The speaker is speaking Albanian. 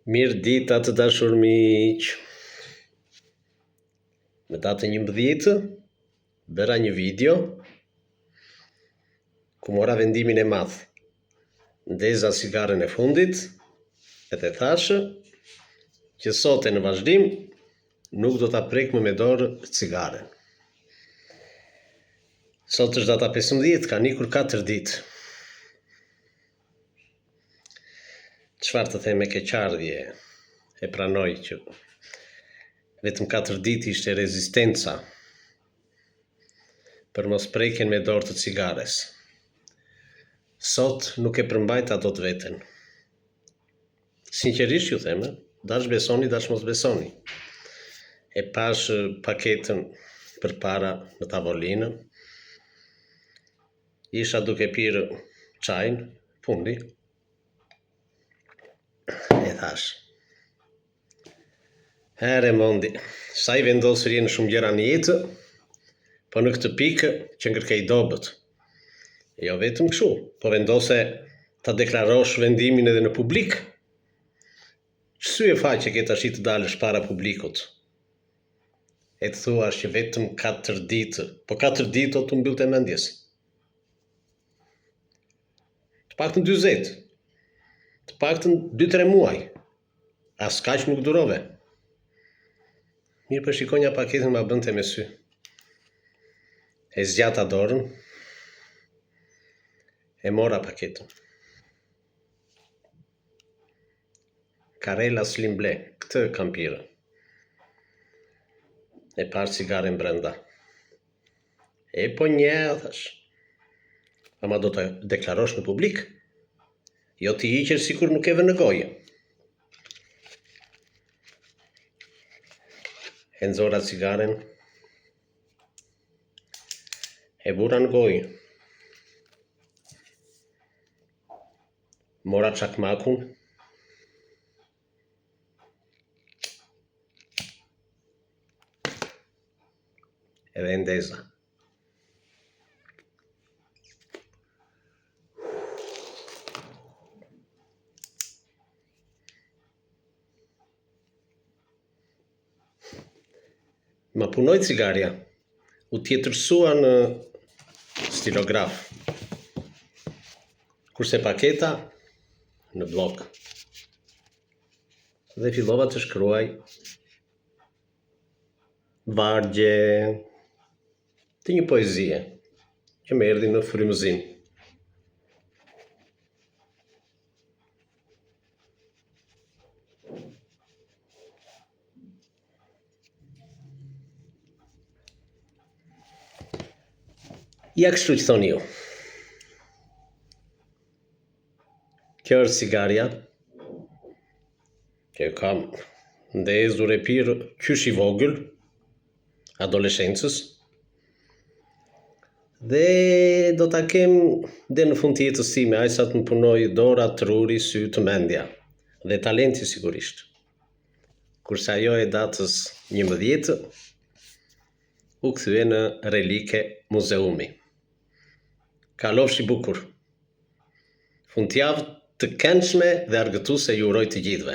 Mirëdita të dashur miq. Në datën 11 bëra një video ku mora vendimin e madh. Ndeza cigaren e fundit edhe thashë që sot e në vazhdim nuk do ta prek më me dorë cigaren. Sot është data 15, kanë ikur 4 ditë. Çfarë të them me keqardhje e pranoj që vetëm 4 ditë ishte rezistenca për mos prekjen me dorë të cigares. Sot nuk e përmbajta dot veten. Sinqerisht ju them, dash besoni, dash mos besoni. E pashë paketën përpara në tavolinë. Isha duke pirë çajin, fundi. E thashë. Ere Mondi, sa i vendosur je në shumë gjëra në jetë, po në këtë pikë qenkërke i dobët. Jo vetëm kështu, po vendose ta deklarosh vendimin edhe në publik. Ç'sy e faqe ke tashi të dalësh para publikut? E të thuash që vetëm 4 ditë, po 4 ditë o t'u mbyllte mendjes. Të paktën 40. Të paktën 2-3 muaj. As kaq nuk durove. Mirë po shikonja paketën ma bënte me sy. E zgjata dorën. E mora paketën. Karela Slim Black, këtë kam pirë. E pashë cigaren brenda. E po një, thashë. Ama do ta deklarosh në publik. Jo t'i hiqesh sikur nuk e vë në gojë. E nxora cigaren. E vura në gojë. Mora çakmakun. Edhe e ndeza. Ma punoi cigarja, u tjetërsua në stilograf, kurse paketa në bllok. Dhe fillova të shkruaj vargje të një poezie që më erdhi në frymëzim. Ja kështu që thoni ju. Kjo është cigarja që e kam ndezur e pirë qysh i vogël, adoleshencës, dhe do ta kem deri në fund të jetës sime, aq sa të më punojë dora, truri, sytë, mendja dhe talenti sigurisht. Kurse ajo e datës 11 u kthye në relike muzeumi. Kalofshi bukur. Fundjavë të këndshme dhe argëtuese ju uroj të gjithëve.